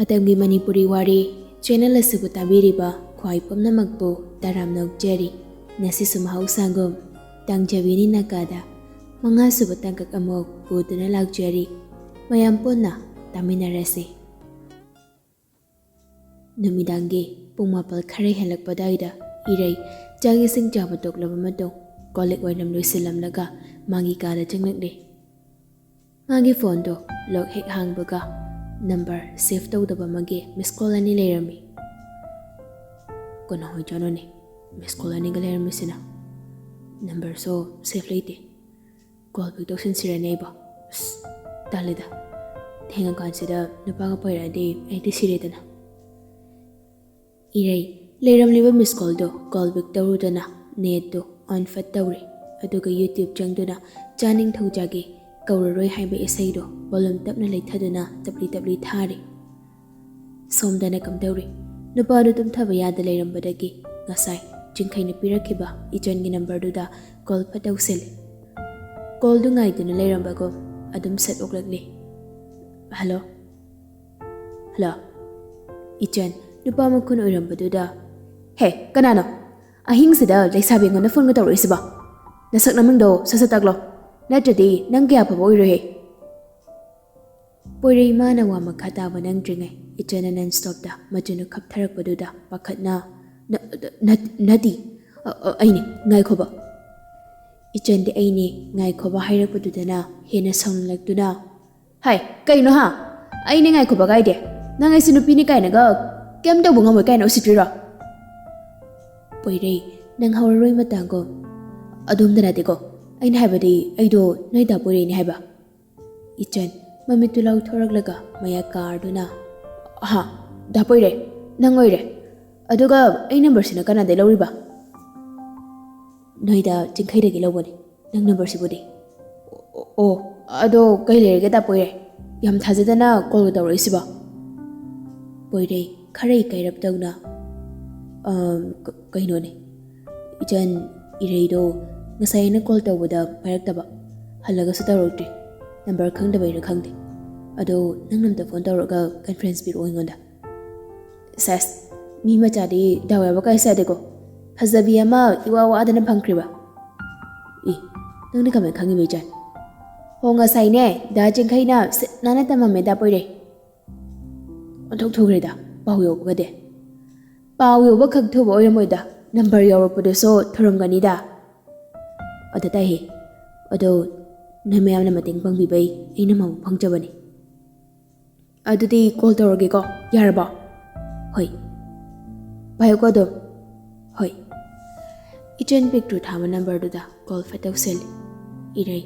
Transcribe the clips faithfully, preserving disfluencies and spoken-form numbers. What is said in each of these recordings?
ꯃꯇꯝꯒꯤ ꯃꯅꯤꯄꯨꯔꯤ ꯋꯥꯔꯤ ꯆꯦꯅꯦꯜ ꯑꯁꯤꯕꯨ ꯇꯥꯕꯤꯔꯤꯕ ꯈ꯭ꯋꯥꯏ ꯄꯨꯝꯅꯃꯛꯄꯨ ꯇꯔꯥꯝꯅ ꯑꯣꯛꯆꯔꯤ꯫ ꯉꯁꯤꯁꯨ ꯃꯍꯧꯁꯥꯒꯨꯝ ꯇꯥꯡꯖꯕꯤꯅꯤ ꯅꯥꯀꯥꯗ ꯃꯉꯥꯁꯨꯕ ꯇꯥꯡꯀꯛ ꯑꯃꯨꯛ ꯄꯨꯗꯨꯅ ꯂꯥꯛꯆꯔꯤ꯫ ꯃꯌꯥꯝ ꯄꯨꯟꯅ ꯇꯥꯃꯤꯟꯅꯔꯁꯤ꯫ ꯅꯨꯃꯤꯗꯥꯡꯒꯤ ꯄꯨꯡ ꯃꯥꯄꯜ ꯈꯔ ꯍꯦꯜꯂꯛꯄ ꯑꯗꯨꯋꯥꯏꯗ ꯏꯔꯩ ꯆꯥꯛ ꯏꯁꯤꯡ ꯆꯥꯕ ꯇꯣꯛꯂꯕ ꯃꯇꯨꯡ ꯀꯣꯜ ꯂꯤꯛ ꯋꯥꯏꯔꯝ ꯂꯣꯏꯁꯤꯜꯂꯝꯂꯒ ꯃꯥꯒꯤ ꯀꯥꯗ ꯆꯪꯂꯛꯂꯦ꯫ ꯃꯥꯒꯤ ꯐꯣꯟꯗꯣ ꯂꯣꯛ ꯍꯦꯛ ꯍꯥꯡꯕꯒ ꯅꯝꯕꯔ ꯁꯦꯚ ꯇꯧꯗꯕ ꯑꯃꯒꯤ ꯃꯤꯁ ꯀꯣꯜ ꯑꯅꯤ ꯂꯩꯔꯝꯃꯤ꯫ ꯀꯅꯥ ꯑꯣꯏꯖꯥꯠꯅꯣꯅꯦ ꯃꯤꯁ ꯀꯣꯜ ꯑꯅꯤꯒ ꯂꯩꯔꯝꯃꯤꯁꯤꯅ? ꯅꯝꯕꯔꯁꯨ ꯁꯦꯚ ꯂꯩꯇꯦ꯫ ꯀꯣꯜ ꯕꯦꯛ ꯇꯧꯁꯤꯟꯁꯤꯔꯅꯦ ꯑꯩꯕꯣ? ꯑꯁ, ꯇꯜꯂꯤꯗ꯫ ꯊꯦꯡꯉꯀꯥꯟꯁꯤꯗ ꯅꯨꯄꯥꯒ ꯄꯥꯏꯔꯛꯑꯗꯤ ꯑꯩꯗꯤ ꯁꯤꯔꯦꯗꯅ꯫ ꯏꯔꯩ, ꯂꯩꯔꯝꯂꯤꯕ ꯃꯤꯁ ꯀꯣꯜꯗꯣ ꯀꯣꯜ ꯕꯦꯛ ꯇꯧꯔꯨꯗꯅ ꯅꯦꯠꯇꯨ ꯑꯣꯟ ꯐꯠ ꯇꯧꯔꯦ꯫ ꯑꯗꯨꯒ ꯌꯨꯇ꯭ꯌꯨꯕ ꯆꯪꯗꯨꯅ ꯆꯥꯅꯤꯡ ꯊꯧꯖꯥꯒꯤ ꯀꯧꯔꯔꯣꯏ ꯍꯥꯏꯕ ꯏꯁꯩꯗꯣ ꯚꯣꯂꯨꯝ ꯇꯞꯅ ꯂꯩꯊꯗꯨꯅ ꯇꯞꯂꯤ ꯇꯞꯂꯤ ꯊꯥꯔꯦ꯫ ꯁꯣꯝꯗꯅ ꯀꯝꯗꯧꯔꯤ? ꯅꯨꯄꯥꯗꯨ ꯇꯨꯝꯊꯕ ꯌꯥꯗ ꯂꯩꯔꯝꯕꯗꯒꯤ ꯉꯁꯥꯏ ꯆꯤꯡꯈꯩꯅ ꯄꯤꯔꯛꯈꯤꯕ ꯏꯆꯟꯒꯤ ꯅꯝꯕꯔꯗꯨꯗ ꯀꯣꯜ ꯐꯠ ꯇꯧꯁꯤꯜꯂꯦ꯫ ꯀꯣꯜꯗꯨ ꯉꯥꯏꯗꯨꯅ ꯂꯩꯔꯝꯕꯒꯨꯝ ꯑꯗꯨꯝ ꯁꯠ ꯑꯣꯛꯂꯛꯂꯦ꯫ "ꯍꯜꯂꯣ? ꯍꯜꯂꯣ?" ꯏꯆꯟ ꯅꯨꯄꯥ ꯃꯈꯨꯟ ꯑꯣꯏꯔꯝꯕꯗꯨꯗ, "ꯍꯦ, ꯀꯅꯥꯅꯣ? ꯑꯍꯤꯡꯁꯤꯗ ꯂꯩꯁꯥꯕꯤ ꯑꯩꯉꯣꯟꯗ ꯐꯣꯟꯒ ꯇꯧꯔꯛꯏꯁꯤꯕꯣ? ꯅꯁꯛ ꯅꯃꯤꯡꯗꯣ ꯁꯠ ꯁꯠ ꯇꯥꯛꯂꯣ, ꯅꯠꯇ꯭ꯔꯗꯤ ꯅꯪ ꯀꯌꯥ ꯐꯕ ꯑꯣꯏꯔꯣꯏꯍꯦ꯫" ꯄꯣꯏꯔꯩ ꯃꯥꯅ ꯋꯥ ꯃꯈꯥ ꯇꯥꯕ ꯅꯪꯗ꯭ꯔꯤꯉꯩ ꯏꯆꯟꯅ ꯅꯟ ꯁ꯭ꯇꯣꯞꯇ ꯃꯆꯤꯟꯗꯨ ꯈꯞꯊꯔꯛꯄꯗꯨꯗ ꯄꯥꯈꯠꯅ, "ꯅ-, ꯅ-, ꯅꯠ-, ꯅꯠꯇꯤ, ꯑ-, ꯑ-, ꯑꯩꯅꯤ, ꯉꯥꯏꯈꯣꯕ꯫" ꯏꯆꯟꯗꯤ "ꯑꯩꯅꯤ, ꯉꯥꯏꯈꯣꯕ" ꯍꯥꯏꯔꯛꯄꯗꯨꯗꯅ ꯍꯦꯟꯅ ꯁꯥꯎꯅꯤꯡꯂꯛꯇꯨꯅ, "ꯍꯥꯏ, ꯀꯩꯅꯣ ꯍꯥ? ꯑꯩꯅꯤ ꯉꯥꯏꯈꯣꯕ ꯀꯥꯏꯗꯦ? ꯅꯪ ꯑꯩꯁꯦ ꯅꯨꯄꯤꯅꯤ ꯀꯥꯏꯅꯒ ꯀꯩꯝ ꯇꯧꯕ ꯉꯝꯃꯣꯏ ꯀꯥꯏꯅ ꯎꯁꯤꯠꯇ꯭ꯔꯤꯔꯣ?" ꯄꯣꯏꯔꯩ, "ꯅꯪ ꯍꯧꯔꯔꯣꯏ ꯃꯇꯥꯒꯣ꯫ ꯑꯗꯣꯝꯗ ꯅꯠꯇꯦꯀꯣ꯫ ꯑꯩꯅ ꯍꯥꯏꯕꯗꯤ ꯑꯩꯗꯣ ꯅꯣꯏ ꯗꯥ ꯄꯣꯏꯔꯩꯅꯤ ꯍꯥꯏꯕ꯫" ꯏꯆꯟ, ꯃꯃꯤꯠꯇꯨ ꯂꯥꯎꯊꯣꯔꯛꯂꯒ ꯃꯌꯥ ꯀꯥꯔꯗꯨꯅ, "ꯍꯥ? ꯗꯥ ꯄꯣꯏꯔꯩ, ꯅꯪ ꯑꯣꯏꯔꯦ? ꯑꯗꯨꯒ ꯑꯩ ꯅꯝꯕꯔꯁꯤꯅ ꯀꯅꯥꯗꯩ ꯂꯧꯔꯤꯕ?" "ꯅꯣꯏꯗ ꯆꯤꯡꯈꯩꯗꯒꯤ ꯂꯧꯕꯅꯤ, ꯅꯪ ꯅꯝꯕꯔꯁꯤꯕꯨꯗꯤ꯫" "ꯑꯣ, ꯑꯣ, ꯑꯗꯣ ꯀꯩ ꯂꯩꯔꯒꯦ ꯗꯥ ꯄꯣꯏꯔꯩ? ꯌꯥꯝ ꯊꯥꯖꯗꯅ ꯀꯣꯜꯒ ꯇꯧꯔꯛꯏꯁꯤꯕꯣ?" ꯄꯣꯏꯔꯩ ꯈꯔ ꯏꯀꯥꯏꯔꯞ ꯇꯧꯅ, "ꯑꯝ, ꯀ-, ꯀꯩꯅꯣꯅꯦ, ꯏꯆꯟ ꯏꯔꯩꯗꯣ ꯉꯁꯥꯏ ꯑꯩꯅ ꯀꯣꯜ ꯇꯧꯕꯗ ꯄꯥꯏꯔꯛꯇꯕ, ꯍꯜꯂꯒꯁꯨ ꯇꯧꯔꯛꯇ꯭ꯔꯤ꯫ ꯅꯝꯕꯔ ꯈꯪꯗꯕꯩꯔ ꯈꯪꯗꯦ꯫ ꯑꯗꯣ ꯅꯪꯅ ꯑꯝꯇ ꯐꯣꯟ ꯇꯧꯔꯒ ꯀꯟꯐꯔꯦꯟꯁ ꯄꯤꯔꯛꯑꯣ ꯑꯩꯉꯣꯟꯗ꯫ ꯁꯦꯁ, ꯃꯤ ꯃꯆꯥꯗꯤ ꯗꯥꯎ ꯌꯥꯕ ꯀꯥꯏꯁꯦ ꯌꯥꯗꯦꯀꯣ꯫ ꯐꯖꯕꯤ ꯑꯃ ꯏꯋꯥ ꯋꯥꯗꯅ ꯐꯪꯈ꯭ꯔꯤꯕ꯫ ꯏ, ꯅꯪꯅ ꯀꯃꯥꯏꯅ ꯈꯪꯉꯤꯕ ꯏꯆꯟ? ꯍꯣ, ꯉꯁꯥꯏꯅꯦ ꯗꯥ ꯆꯤꯡꯈꯩꯅ ꯁꯤꯠ ꯅꯥꯟꯅ ꯇꯝꯃꯝꯃꯦ ꯗꯥ ꯄꯣꯏꯔꯩ꯫ ꯑꯣꯟꯊꯣꯛ ꯊꯨꯈ꯭ꯔꯦꯗ, ꯄꯥꯎ ꯌꯧꯕꯒꯗꯤ꯫ ꯄꯥꯎ ꯌꯧꯕ ꯈꯛ ꯊꯨꯕ ꯑꯣꯏꯔꯝꯃꯣꯏꯗ, ꯅꯝꯕꯔ ꯌꯧꯔꯛꯄꯗꯨꯁꯨ ꯊꯨꯔꯝꯒꯅꯤꯗ꯫ ꯑꯗ ꯇꯥꯏꯍꯦ, ꯑꯗꯣ ꯅꯣꯏ ꯃꯌꯥꯝꯅ ꯃꯇꯦꯡ ꯄꯥꯡꯕꯤꯕꯩ ꯑꯩꯅ ꯃꯕꯨꯛ ꯐꯪꯖꯕꯅꯤ꯫ ꯑꯗꯨꯗꯤ ꯀꯣꯜ ꯇꯧꯔꯒꯦꯀꯣ, ꯌꯥꯔꯕꯣ? ꯍꯣꯏ꯫ ꯄꯥꯏꯌꯨꯀꯣ ꯑꯗꯨꯝ꯫ ꯍꯣꯏ꯫ ꯏꯆꯟ ꯄꯤꯛꯇ꯭ꯔꯨ ꯊꯥꯕ ꯅꯝꯕꯔꯗꯨꯗ ꯀꯣꯜ ꯐꯠ ꯇꯧꯁꯜꯂꯤ꯫ ꯏꯔꯩ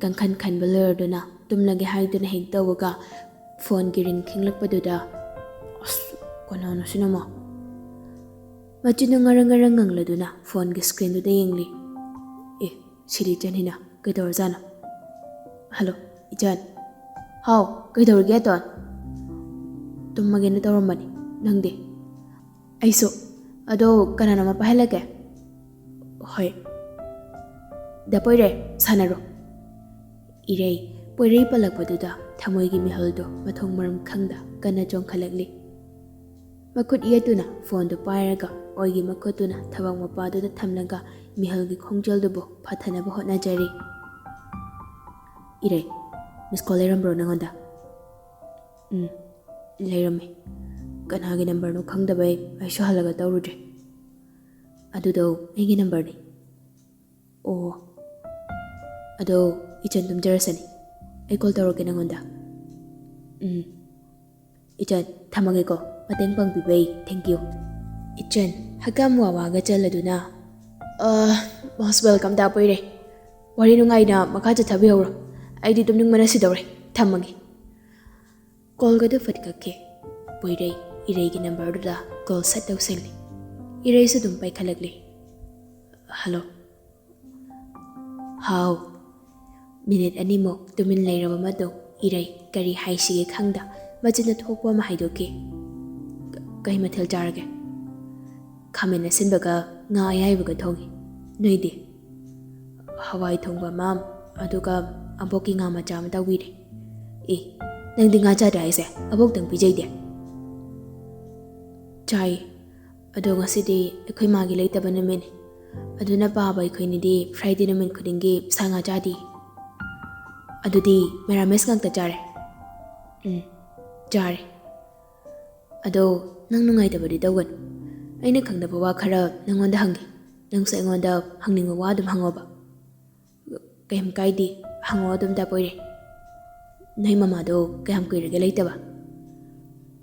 ꯀꯥꯡꯈꯟ ꯈꯟꯕ ꯂꯣꯏꯔꯗꯨꯅ ꯇꯨꯝꯂꯒꯦ ꯍꯥꯏꯗꯨꯅ ꯍꯦꯛ ꯇꯧꯕꯒ ꯐꯣꯟꯒꯤ ꯔꯤꯡ ꯈꯤꯡꯂꯛꯄꯗꯨꯗ, ꯑꯁ, ꯀꯅꯥꯅꯣ ꯁꯤꯅꯃꯣ? ꯃꯆꯤꯟꯗꯨ ꯉꯔꯪ ꯉꯔꯪ ꯉꯪꯂꯗꯨꯅ ꯐꯣꯟꯒꯤ ꯁ꯭ꯀ꯭ꯔꯤꯟꯗꯨꯗ ꯌꯦꯡꯂꯤ꯫ ꯑꯦ, ꯁꯤꯗꯤ ꯏꯆꯟ ꯍꯤꯅ꯫ ꯀꯩꯗꯧꯔꯖꯥꯠꯅꯣ? ꯍꯜꯂꯣ, ꯏꯆꯟ꯫ ꯍꯥꯎ, ꯀꯩꯗꯧꯔꯤꯒꯦ ꯑꯇꯣꯟ? ꯇꯨꯝꯃꯒꯦꯅ ꯇꯧꯔꯝꯕꯅꯤ꯫ ꯅꯪꯗꯤ? ꯑꯩꯁꯨ꯫ ꯑꯗꯣ ꯀꯅꯥꯅꯣꯃ ꯄꯥꯏꯍꯜꯂꯛꯀꯦ? ꯍꯣꯏ꯫ ꯗꯥ ꯄꯣꯏꯔꯩ, ꯁꯥꯟꯅꯔꯣ꯫ ꯏꯔꯩ ꯄꯣꯏꯔꯩ ꯄꯜꯂꯛꯄꯗꯨꯗ ꯊꯃꯣꯏꯒꯤ ꯃꯤꯍꯨꯜꯗꯣ ꯃꯊꯣꯡ ꯃꯔꯝ ꯈꯪꯗ ꯀꯟꯅ ꯆꯣꯡꯈꯠꯂꯛꯂꯤ꯫ ꯃꯈꯨꯠ ꯌꯦꯠꯇꯨꯅ ꯐꯣꯟꯗꯨ ꯄꯥꯏꯔꯒ ꯑꯣꯏꯒꯤ ꯃꯈꯨꯠꯇꯨꯅ ꯊꯕꯛ ꯃꯄꯥꯗꯨꯗ ꯊꯝꯂꯒ ꯃꯤꯍꯨꯜꯒꯤ ꯈꯣꯡꯖꯦꯜꯗꯨꯕꯨ ꯐꯥꯊꯅꯕ ꯍꯣꯠꯅꯖꯔꯤ꯫ ꯏꯔꯩ, ꯃꯤꯁ ꯀꯣꯜ ꯂꯩꯔꯝꯕ꯭ꯔꯣ ꯅꯪꯉꯣꯟꯗ? ꯎꯝ, ꯂꯩꯔꯝꯃꯦ꯫ ꯀꯅꯥꯒꯤ ꯅꯝꯕꯔꯅꯣ ꯈꯪꯗꯕꯩ ꯑꯩꯁꯨ ꯍꯜꯂꯒ ꯇꯧꯔꯨꯗ꯭ꯔꯦ꯫ ꯑꯗꯨꯗꯣ ꯑꯩꯒꯤ ꯅꯝꯕꯔꯅꯤ꯫ ꯑꯣ, ꯑꯗꯣ ꯏꯆꯟ ꯇꯨꯝꯖꯔꯁꯅꯤ, ꯑꯩ ꯀꯣꯜ ꯇꯧꯔꯛꯀꯦ ꯅꯪꯉꯣꯟꯗ꯫ ꯎꯝ, ꯏꯆꯟ ꯊꯝꯃꯒꯦꯀꯣ, ꯃꯇꯦꯡ ꯄꯥꯡꯕꯤꯕꯩ thank you꯫ ꯏꯆꯟ ꯍꯛꯀꯥꯝ ꯋꯥ ꯋꯥꯒ ꯆꯜꯂꯗꯨꯅ, ꯑ, most welcome ꯗꯥ ꯄꯣꯏꯔꯩ꯫ ꯋꯥꯔꯤ ꯅꯨꯡꯉꯥꯏꯅ ꯃꯈꯥ ꯆꯠꯊꯕꯤꯍꯧꯔꯣ, ꯑꯩꯗꯤ ꯇꯨꯝꯅꯤꯡꯕꯅ ꯁꯤꯗꯧꯔꯦ, ꯊꯝꯃꯒꯦ꯫ ꯀꯣꯜꯒꯗꯨ ꯐꯠ ꯀꯛꯈꯤ꯫ ꯄꯣꯏꯔꯩ ꯏꯔꯩꯒꯤ ꯅꯝꯕꯔꯗꯨꯗ ꯀꯣꯜ ꯁꯠ ꯇꯧꯁꯜꯂꯤ꯫ ꯏꯔꯩꯁꯨ ꯑꯗꯨꯝ ꯄꯥꯏꯈꯠꯂꯛꯂꯤ꯫ ꯍꯜꯂꯣ꯫ ꯍꯥꯎ꯫ ꯃꯤꯅꯤꯠ ꯑꯅꯤꯃꯨꯛ ꯇꯨꯃꯤꯟ ꯂꯩꯔꯕ ꯃꯇꯨꯡ ꯏꯔꯩ ꯀꯔꯤ ꯍꯥꯏꯁꯤꯒꯦ ꯈꯪꯗ ꯃꯆꯤꯟꯗ ꯊꯣꯛꯄ ꯑꯃ ꯍꯥꯏꯗꯣꯛꯈꯤ꯫ "ꯀ-, ꯀꯩ ꯃꯊꯦꯜ ꯆꯥꯔꯒꯦ?" "ꯈꯥꯃꯦꯟ ꯑꯁꯤꯟꯕꯒ ꯉꯥ ꯑꯌꯥꯏꯕꯒ ꯊꯣꯡꯉꯤ꯫ ꯅꯣꯏꯗꯤ?" "ꯍꯋꯥꯏ ꯊꯣꯡꯕ ꯑꯃ, ꯑꯗꯨꯒ ꯑꯕꯣꯛꯀꯤ ꯉꯥ ꯃꯆꯥ ꯑꯃ ꯇꯧꯕꯤꯔꯦ꯫" ꯑꯦ, ꯅꯪꯗꯤ ꯉꯥ ꯆꯥꯗ꯭ꯔꯥ ꯍꯥꯏꯁꯦ? ꯑꯕꯣꯛꯇꯪ ꯄꯤꯖꯩꯗꯤ꯫ ꯆꯥꯏ꯫ ꯑꯗꯣ ꯉꯁꯤꯗꯤ ꯑꯩꯈꯣꯏ ꯃꯥꯒꯤ ꯂꯩꯇꯕ ꯅꯨꯃꯤꯠꯅꯤ꯫ ꯑꯗꯨꯅ ꯄꯥꯕ ꯑꯩꯈꯣꯏꯅꯤꯗꯤ Friday ꯅꯨꯃꯤꯠ ꯈꯨꯗꯤꯡꯒꯤ ꯁꯥ ꯉꯥ ꯆꯥꯗꯦ꯫ ꯑꯗꯨꯗꯤ ꯃꯦꯔꯥꯃꯦꯁ ꯉꯥꯛꯇ ꯆꯥꯔꯦ꯫ ꯎꯝ, ꯆꯥꯔꯦ꯫ ꯑꯗꯣ ꯅꯪ ꯅꯨꯡꯉꯥꯏꯇꯕꯗꯤ ꯇꯧꯒꯅꯨ꯫ ꯑꯩꯅ ꯈꯪꯗꯕ ꯋꯥ ꯈꯔ ꯅꯪꯉꯣꯟꯗ ꯍꯪꯒꯦ꯫ ꯅꯪꯁꯨ ꯑꯩꯉꯣꯟꯗ ꯍꯪꯅꯤꯡꯕ ꯋꯥ ꯑꯗꯨꯝ ꯍꯪꯉꯣꯕ꯫ ꯀꯩꯝ ꯀꯥꯏꯗꯦ, ꯍꯪꯉꯣ ꯑꯗꯨꯝ, ꯗꯥ ꯄꯣꯏꯔꯦ꯫ ꯅꯣꯏ ꯃꯃꯥꯗꯣ ꯀꯌꯥꯝ ꯀꯨꯏꯔꯒꯦ ꯂꯩꯇꯕ?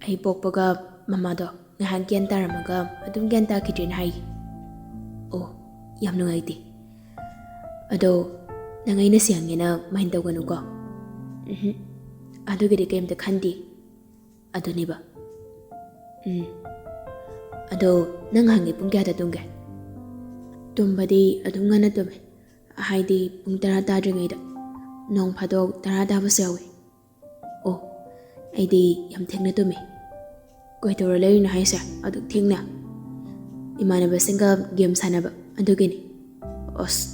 ꯑꯩ ꯄꯣꯛꯄꯒ ꯃꯃꯥꯗꯣ ꯉꯥꯏꯍꯥꯛ ꯒ꯭ꯌꯥꯟ ꯇꯥꯔꯝꯃꯒ ꯑꯗꯨꯝ ꯒ꯭ꯌꯥꯟ ꯇꯥꯈꯤꯗ꯭ꯔꯦꯅ ꯍꯥꯏ꯫ ꯑꯣ, ꯌꯥꯝ ꯅꯨꯡꯉꯥꯏꯇꯦ꯫ ꯑꯗꯣ ꯅꯪ ꯑꯩꯅ ꯁꯤ ꯍꯪꯉꯦꯅ mind ꯇꯧꯒꯅꯨꯀꯣ꯫ ꯎꯝꯍꯨꯝ, ꯑꯗꯨꯒꯤꯗꯤ ꯀꯩꯝꯇ ꯈꯟꯗꯦ꯫ ꯑꯗꯨꯅꯦꯕ꯫ ꯎꯝ꯫ ꯑꯗꯣ ꯅꯪ ꯉꯍꯥꯟꯒꯩ ꯄꯨꯡ ꯀꯌꯥꯗ ꯇꯨꯝꯒꯦ? ꯇꯨꯝꯕꯗꯤ ꯑꯗꯨꯝ ꯉꯟꯅ ꯇꯨꯝꯃꯦ, ꯍꯥꯏꯗꯤ ꯄꯨꯡ ꯇꯔꯥ ꯇꯥꯗ꯭ꯔꯤꯉꯩꯗ, ꯅꯣꯡ ꯐꯥꯗꯣꯛ ꯇꯔꯥ ꯇꯥꯕꯁꯨ ꯌꯥꯎꯏ꯫ ꯑꯣ, ꯑꯩꯗꯤ ꯌꯥꯝ ꯊꯦꯡꯅ ꯇꯨꯝꯃꯤ꯫ ꯀꯩꯗꯧꯔ ꯂꯩꯔꯤꯅꯣ ꯍꯥꯏꯁꯦ ꯑꯗꯨꯛ ꯊꯦꯡꯅ? ꯏꯃꯥꯟꯅꯕꯁꯤꯡꯒ game ꯁꯥꯟꯅꯕ ꯑꯗꯨꯒꯤꯅꯤ꯫ ꯑꯁ,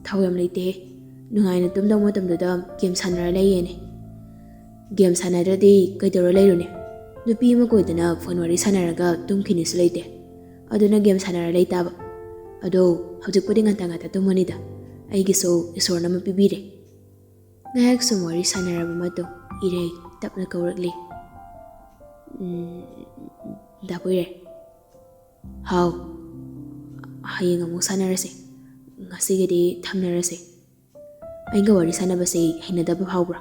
ꯊꯧ ꯌꯥꯝ ꯂꯩꯇꯦꯍꯦ꯫ ꯅꯨꯡꯉꯥꯏꯅ ꯇꯨꯝꯗꯧ ꯃꯇꯝꯗꯨꯗ game ꯁꯥꯟꯅꯔ ꯂꯩꯌꯦꯅꯦ꯫ Game ꯁꯥꯟꯅꯗ꯭ꯔꯗꯤ ꯀꯩꯗꯧꯔ ꯂꯩꯔꯨꯅꯤ? ꯅꯨꯄꯤ ꯑꯃ ꯀꯣꯏꯗꯅ phone ꯋꯥꯔꯤ ꯁꯥꯟꯅꯔꯒ ꯇꯨꯝꯈꯤꯅꯤꯁꯨ ꯂꯩꯇꯦ꯫ ꯑꯗꯨꯅ game ꯁꯥꯟꯅꯔ ꯂꯩ ꯇꯥꯕ꯫ ꯑꯗꯣ ꯍꯧꯖꯤꯛꯄꯨꯗꯤ ꯉꯟꯇꯥ ꯉꯟꯇꯥ ꯇꯨꯝꯃꯅꯤꯗ꯫ ꯑꯩꯒꯤꯁꯨ ꯏꯁꯣꯔꯅ ꯑꯃ ꯄꯤꯕꯤꯔꯦ꯫ ꯉꯥꯏꯍꯥꯛ ꯁꯨꯝ ꯋꯥꯔꯤ ꯁꯥꯟꯅꯔꯕ ꯃꯇꯨꯡ ꯏꯔꯩ ꯇꯞꯅ ꯀꯧꯔꯛꯂꯤ꯫ "ꯎꯝ, ꯗꯥ ꯄꯣꯏꯔꯦ?" "ꯍꯥꯎ꯫ ꯍꯌꯦꯡ ꯑꯃꯨꯛ ꯁꯥꯟꯅꯔꯁꯦ꯫ ꯉꯁꯤꯒꯤꯗꯤ ꯊꯝꯅꯔꯁꯦ꯫ ꯑꯩꯒ ꯋꯥꯔꯤ ꯁꯥꯟꯅꯕꯁꯦ ꯍꯩꯅꯗꯕ ꯐꯥꯎꯕ꯭ꯔꯥ?"